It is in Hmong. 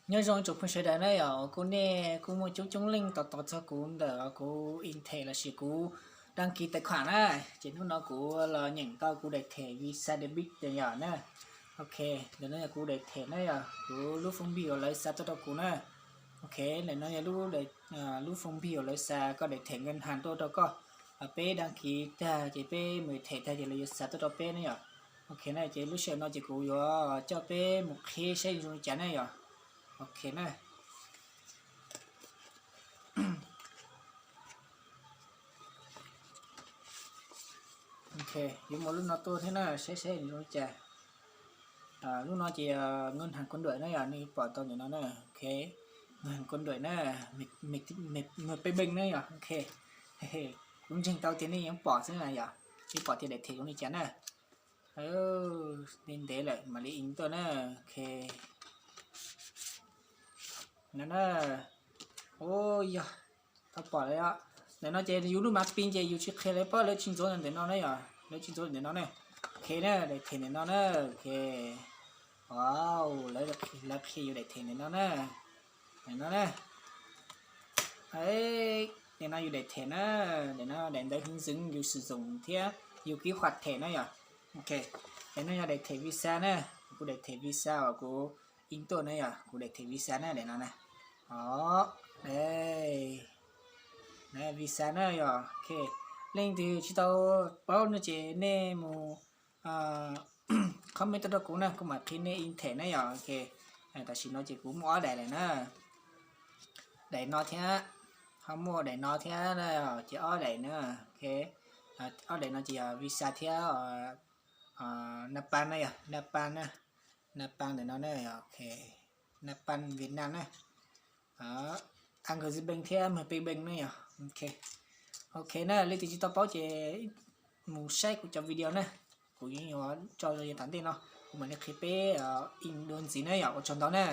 Nyob zoo tsoom phooj sawv daws na yom, kuv nej kuj muaj coob coob leej tos tos txog kuv ntawm kuv in them lossis kuv đăng ký tài khoản na. Ces hnub no kuv los nyeem tau kuv daim them Visa debit yom na. Ok, ntawm no yog kuv daim them na yom, kuv lub phone bill uas lawv xa tuaj rau kuv na. Ok, ntawm no yog lub phone bill uas lawv xa koj daim them ngân hàng tuaj rau koj. Peb đăng ký tag ces peb mus them tag ces lawv yuav xa tuaj rau peb na yom. Ok na, ces lub sij hawm no ces kuv yuav coj peb mus qhib saib zoo li cas na yom. Ok na. Ok, yuav muaj lub no tuaj thiab na, saib saib zoo li cas. Lub no ces ngân hàng quân đội na yom, nej pom tau ntawm no na. Ok, ngân hàng quân đội na, mười pay bank na yom. Ok, kuv ntseeg tau tias nej yeej pom xwb na yom, nej pom tias daim them zoo li cas na. Ntev ntev lawm mam li in tuaj na. Ok, no na. Ua yog tau pom lawm os. Ntawm no ces yus lub mã pin ces yus tsis qhia lawv paub, lawv tsis ntxuav ntawm no na yom, lawv tsis ntxuav ntawm no na. Ok na, daim them ntawm no na. Ok, wow, lawv qhia yus daim them ntawm no na. Ntawm no na. Ntawm no yus daim them na, ntawm no daim ntawv hướng dẫn yus sử dụng thiab yus ký hoạt thẻ na yom. Ok, ntawm no yog daim them Visa na, kuv daim them Visa uas kuv in tuaj na yom, kuv daim them Visa na, ntawm no na. Os, Visa na yom. Ok, leej twg tsis tau paub no ces nej mus comment tuaj rau kuv na, kuv mam qhia nej in them na yom. Ok, tam sim no ces kuv muaj ob daim lawm na. Daim no thiab, ho muaj daim no thiab na, ces ob daim na. Ok, ob daim no ces yog Visa thiab Napan na yom, Napan na, Napan ntawm no na. Ok, Napan Việt Nam na. Agribank thiab mười pay bank na yom. Ok, ok na, leej twg tsis tau paub ces mus saib kuv cov video na, kuv yuav tso rau yav tom ntej no, kuv mam li qhia peb in dua ntxiv na yom. Ua tsaug ntau na.